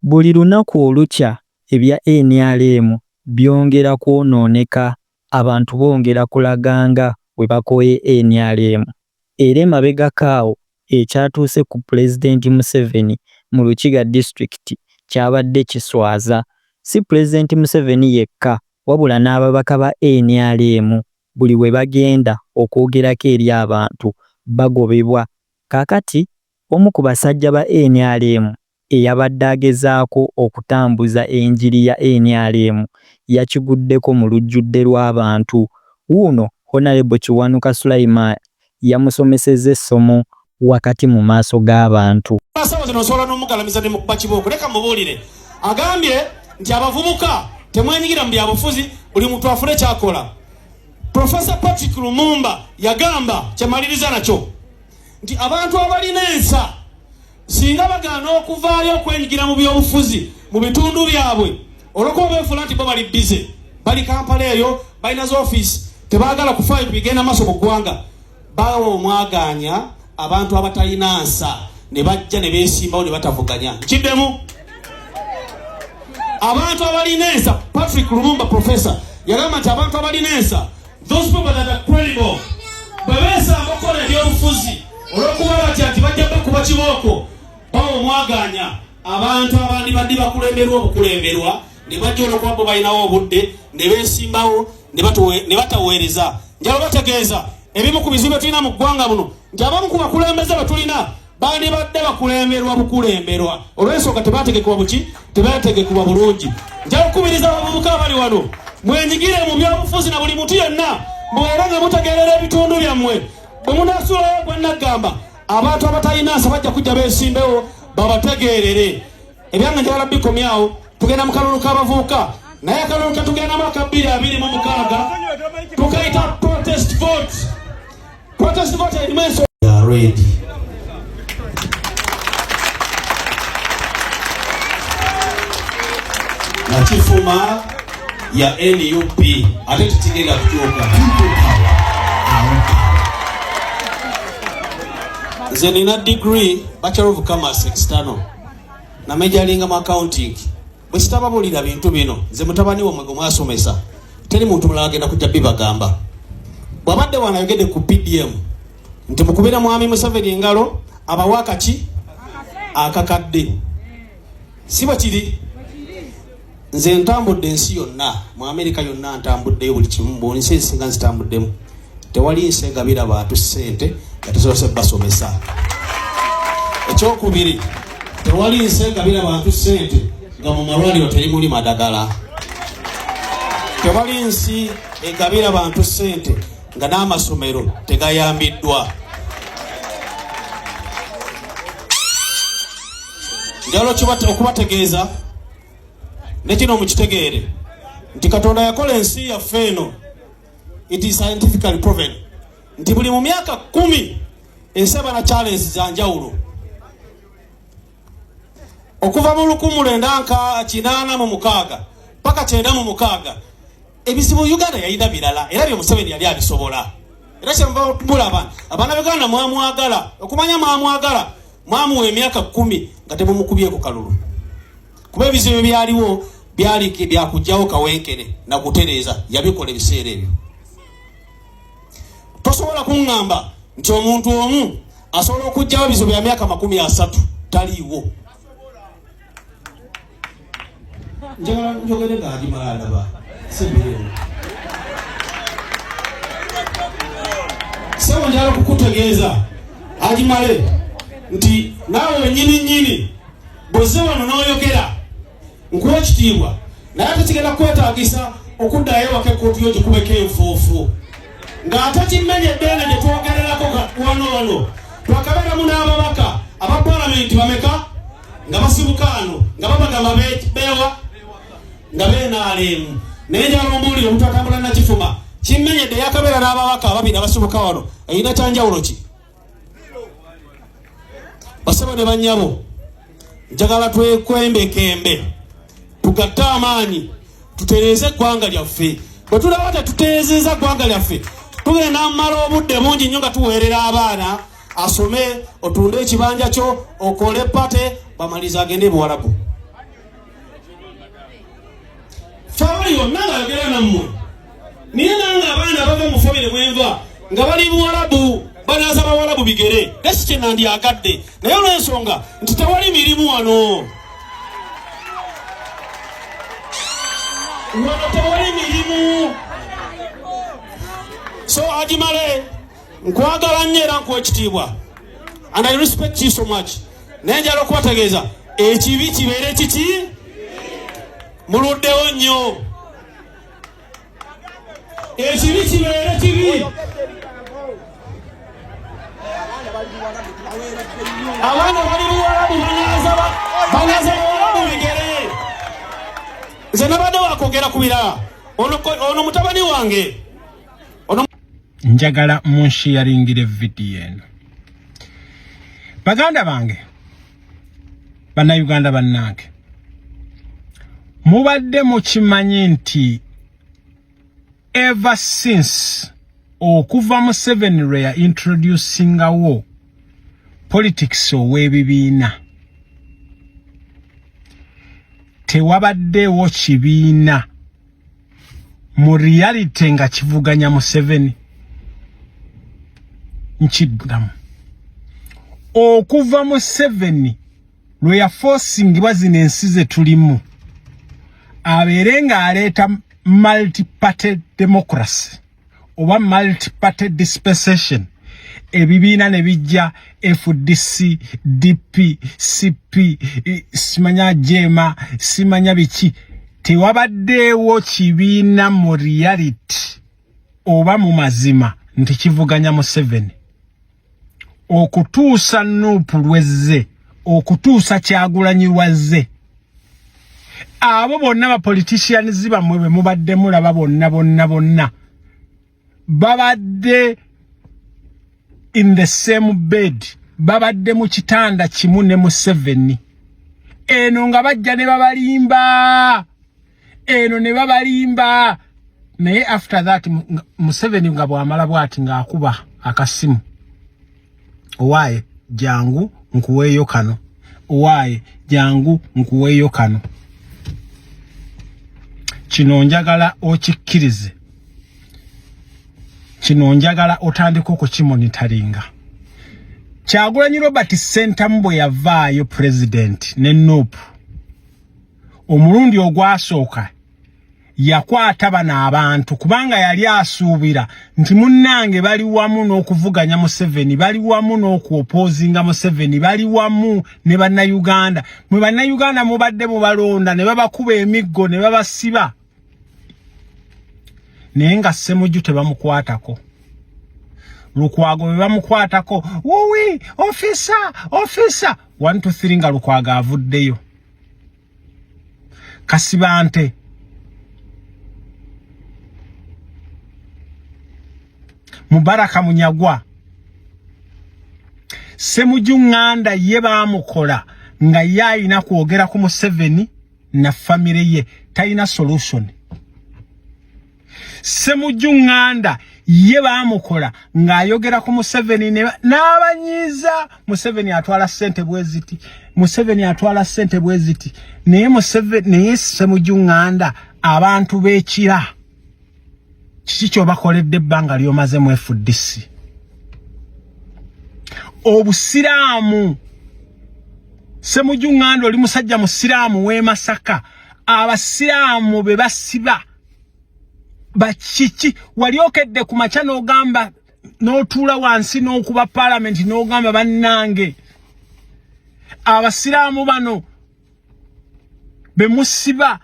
Buli lunaku olukya ebya nrm byongera kwonooneka, abantu bongera kulaga nga bwe bakooye nrm era emabegako awo ekyatuuse ku Pulezidenti Museveni mu Rukiga disitulikiti kyabadde kiswaza. Si Pulezidenti Museveni yekka wabula n'ababaka ba nrm buli we bagenda okwogerako eri abantu bagobebwa. Kaakati omu ku basajja ba nrm eyabadde agezaako okutambuza enjiri ya nrm yakiguddeko mu lujjudde lw'abantu. Wuuno Honalebo Kiwanuka Sulaiman yamusomesezza essomo wakati mu maaso g'abantu. Sawa zino osobola n'omugalamiza ne mukuba kibooko. Leka mubuulire, agambye nti abavubuka temwenyigira mu byabufuzi, buli muntu afune kyakola. Profesa Patrick Lumumba yagamba, kyemaliriza nakyo, nti abantu abalina ensa singa bagaana okuvaayo okwenyigira mu byobufuzi mu bitundu byabwe olwokuba beefuula nti bo bali bize, bali Kampala eyo, balina zi ofiisi, tebaagala kufaayo ku bigenda maaso mu ggwanga, bawa omwagaanya abantu abatalina nsa ne bajja ne beesimbawo ne batavuganya. Nkiddemu, abantu abalina ensa, Patrick Lumumba professor yagamba nti abantu abalina ensa, those people that are credible, bwe beesamba okukola ebyobufuzi olw'okuba batya nti bajja bakuba kibooko, bawa omwagaanya abantu abandi baddi bakulemberwa obukulemberwa ne bajja olwokuba bo balinawo obudde ne beesimbawo ne bataweereza. Njala bategeeza ebimu ku bizibu bye tulina mu ggwanga muno nti abamu ku bakulembeze be tulina bandibadde bakulemberwa bukulemberwa olw'ensonga tebategekebwa buki, tebategekebwa bulungi. Njala okukubiriza abavubuka abali wano mwenyigire mu byobufuzi na buli muntu yenna mubeere nga mutegeerera ebitundu byammwe. Bwe munaasuulayo gwe nnaggamba, abantu abatalina nsa bajja kujja beesimbewo babategeerere. Ebyange njagala bikomyawo, tugenda mu kalulu k'abavubuka, naye akalulu ke tugendamu aka 2026 tukayita protest vote. Protest vote erimu ensonga ya ready. Nakifuma ya NUP ate tekigenda kukyuka. Nze nina degree Bachelor of Commerce external na majoringa mu accounting. Bwe sitababulira bintu bino, nze mutabani wammwe gwe mwasomesa, teri muntu mulala agenda kujja bibagamba. Bw'abadde wano ayogedde ku PDM nti mukubira mwami Museveni engalo abawa akaki akakadde, si bwe kiri? Nze ntambudde ensi yonna, mu Amerika yonna ntambuddeyo, buli kimu, buli nsi ezisinga nzitambuddemu, tewali nsi egabira bantu ssente nga tesoose basomesa. Ekyokubiri, tewali nsi egabira bantu ssente nga mu malwaliro terimuli madagala. Tewali nsi egabira bantu ssente nga n'amasomero tegayambiddwa. Njagala okubategeeza ne kino mukitegeere nti Katonda yakola ensi yaffe eno, it is scientifically proven nti buli mu myaka 10 ensi eba na challenge za njawulo. Okuva mu 1986 paka 96 ebizibu Uganda yalina birala, era bye Museveni yali abisobola. Era kyemuva mulaba abaana Uganda mwamwagala, okumanya mwamwagala, mwamuwa emyaka 10 nga temumukubyeko kalulu, kuba ebizibu ebyaliwo byali byakugjawo kawenkene nakutereeza, yabikola ebiseera ebyo. Tosobola kuŋŋamba nti omuntu omu asobola okugjawo ebizibu bya myaka 30, taliiwo. Njagala njogere nga agimala alaba simbiriwo. Sebo, njagala kukutegeeza agimale nti naawe wenyini nyini bwozze wano n'oyogera, nkuwa ekitiibwa, naye ate kigenda kukwetaagisa okuddayo ewaka ekkooti yo gikubeko enfuufu ng'ate kimmenye eddeene gye twogererako wano. Wano twakabeeramu n'ababaka aba palamenti bameka nga basibuka ano nga babagamba beewa nga beenaaleemu, naye njagala ombuulire omuntu atambula nakifuma kimmenyedde yakabeera n'ababaka ababiri abasibuka wano erina kyanjawulo ki? Basebo ne bannyabo, njagala twekwembekembe, tugatte amaanyi, tutereeze eggwanga lyaffe. Bwe tulaba tetutereezezza ggwanga lyaffe, tugenda mumala obudde bungi nnyo nga tuweerera abaana asome, otunde ekibanja kyo, okole pate, bamaliriza agende ebuwalabu. Wali wonna ng'ayogera nammwe, naye nange abaana abava mu famire mwenva nga bali Buwalabu, banaaza Bawalabu bigere, nesi kye nandyagadde, naye olw'ensonga nti tewali mirimu wano, wano tewali mirimu. So Agimale, nkwagala nnyo era nkuwa ekitiibwa and I respect you so much, naye njala okubategeeza ekibi kibeere kiki, muluddewo nnyo. Ekibi kibeere kibi. Abaana bali Buwalabu, banaaza Bawalabu bigere. Nze nabadde wakwogera ku birala. Ono mutabani wange. Njagala munsharingire vidiyo eno, baganda bange, Bannayuganda bannange. Mubadde mukimanyi nti ever since okuva Museveni lwe ya introducingawo politics ow'ebibiina, tewabaddeewo kibiina mu reality nga kivuganya Museveni? Nkiddamu, okuva Museveni lwe yaforcingibwa zino ensi ze tulimu abeere ng'aleeta multi-party democracy oba multi-party dispensation, ebibiina ne bijja, FDC, DP, CP, simanya jema, simanya biki, tewabaddeewo kibiina mu reality oba mu mazima nti kivuganya Museveni okutuusa NUP lwezze, okutuusa Kyagulanyi lwazze. Abo bonna ba politicians bammwe be mubadde mulaba bonna bonna bonna babadde in the same bed, babadde mu kitanda kimu ne Museveni. Eno nga bajja ne babalimba, eno ne babalimba, naye after that Museveni nga bw'amala bw'ati ng'akuba akasimu, "Owaaye jangu nkuweeyo kano, owaaye jangu nkuweeyo kano." Kino njagala okikkirize, kino njagala otandika okukimonitoringa. Kyagulanyi Robert Ssentamu bwe yavaayo president ne NUP omulundi ogwasooka, yakwata bano abantu kubanga yali asuubira nti munnange bali wamu n'okuvuganya Museveni, bali wamu n'okuopposinga Museveni, bali wamu ne Bannayuganda. Mwe Bannayuganda mubadde mubalonda ne babakuba emiggo ne babasiba, naye nga Ssemujju tebamukwatako, Lukwago bwe bamukwatako, "Wuwi, officer, officer, 1 2 3," nga Lukwago avuddeyo. Kasibante Mubaraka Munyagwa, Ssemujju Ŋŋanda ye baamukola nga ye ayina kwogera ku Museveni na famire ye, talina solution. Ssemujju Ŋŋanda ye baamukola ng'ayogera ku Museveni n'abanyiiza. Museveni atwala ssente bwe ziti, Museveni atwala ssente bwe ziti, naye Museveni, naye Ssemujju Ŋŋanda, abantu b'ekira kiki kyobakoledde ebbanga ly'omaze mu FDC? Obusiraamu, Ssemujju Ŋŋanda oli musajja musiraamu w'e Masaka, abasiraamu be basiba bakiki? Wali okedde ku makya n'ogamba, n'otuula wansi n'okuba paalamenti n'ogamba, "Bannange, abasiraamu bano bemusiba"?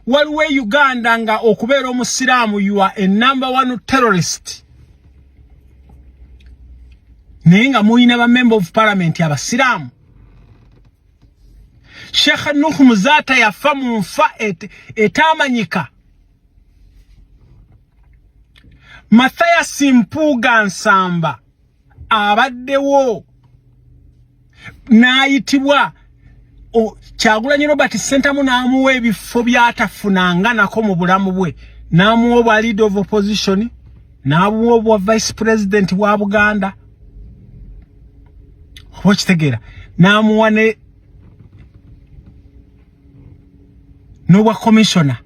Waliwo e Uganda nga okubeera omusiraamu you are a number one terrorist, naye nga mulina ba member of parliament abasiraamu. Sheikh Nuhu Muzaata yafa mu nfa etaamanyika. Mathias Mpuuga Nsamba abaddewo n'ayitibwa Kyagulanyi Robert Ssentamu n'amuwa ebifo by'atafunanga nako mu bulamu bwe, n'amuwa obwa leader of opposition, n'amuwa obwa vice president bwa Buganda, oba okitegeera, n'amuwa ne n'obwa commissioner.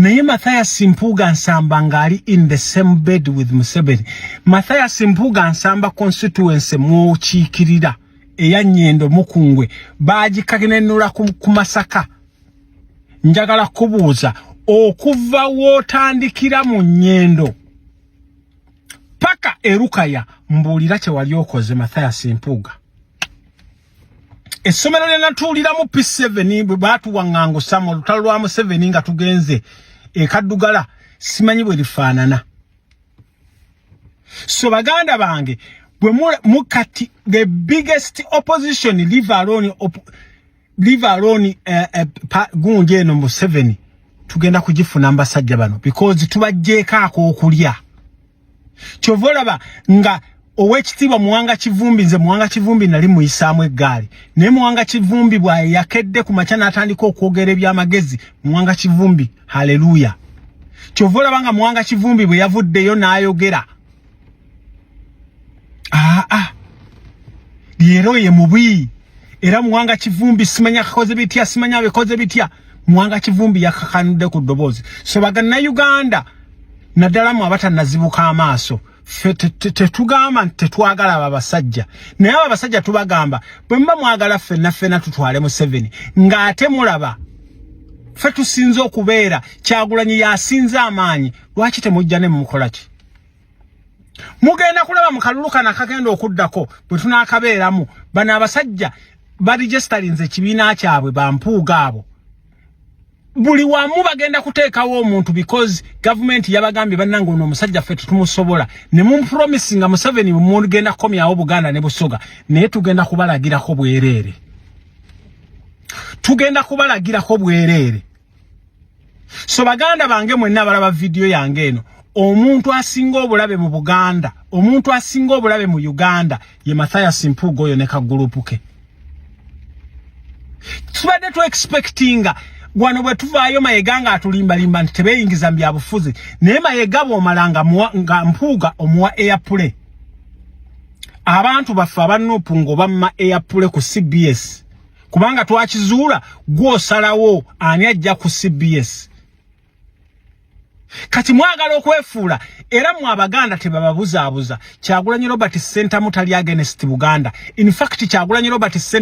Naye Mathias Mpuuga Nsamba ng'ali in the same bed with Museveni. Mathias Mpuuga Nsamba, constituency mwokiikirira eya Nyendo Mukungwe bagikanenula ku Masaka. Njagala kubuuza, okuva w'otandikira mu Nyendo paka Erukaya, mbuulira kye wali okoze, Mathias Mpuuga. Essomero lye natuuliramu P7 bwe baatuwaŋŋangusa mu lutalo lwa Museveni nga tugenze ekaddugala, simanyi bwe lifaanana. So baganda bange, bwe mukati the biggest opposition, leave alone gundi eno Museveni, tugenda kugifuna mbasajja bano because tubajjeeko ak'okulya. Kyova olaba nga Owekitiibwa Muwanga Kivumbi, nze Muwanga Kivumbi nali muyisaamu eggaali, naye Muwanga Kivumbi bwayakedde ku makya n'atandika okwogera ebyamagezi, Muwanga Kivumbi, haleluya. Kyova olaba nga Muwanga Kivumbi bwe yavuddeyo n'ayogera, aa leero ye mubi. Era Muwanga Kivumbi simanya kakoze bitya, simanya bikoze bitya. Muwanga Kivumbi yakakanudde ku ddoboozi. So Bannayuganda, naddala mu abatannazibuka amaaso, ffe tetugamba nti tetwagala abo abasajja, naye abo abasajja tubagamba, bwe muba mwagala ffenna ffenna tutwale Museveni, ng'ate mulaba ffe tusinze okubeera, Kyagulanyi yasinze amaanyi, lwaki temujja ne mumukola ki? Mugenda kulaba mu kalulu kano akagenda okuddako bwe tunaakabeeramu, bano abasajja baregisterinze ekibiina kyabwe, bampuuga abo buli wamu bagenda kuteekawo omuntu because gavumenti yabagambye, "Bannange, ono omusajja ffe tetumusobola." Ne mumpromise nga Museveni mugenda kukomyawo Buganda ne Busoga, naye tugenda kubalagirako bwereere, tugenda kubalagirako bwereere. So baganda bange mwenna abalaba vidiyo yange eno, omuntu asinga obulabe mu Buganda, omuntu asinga obulabe mu Uganda ye Mathias Mpuuga oyo ne kagulupu ke. Tubadde tu expectinga wano bwe tuvaayo Mayega nga atulimbalimba nti tebeeyingiza mu byabufuzi, naye Mayega bw'omala nga Mpuuga omuwa airplay, abantu baffe aba NUP ng'obamma airplay ku CBS, kubanga twakizuula gw'osalawo ani ajja ku CBS. Kati mwagala okwefuula, era mmwe Abaganda tebababuzaabuza. Kyagulanyi Robert Ssentamu tali against Buganda. In fact, Kyagulanyi Robert Ssentamu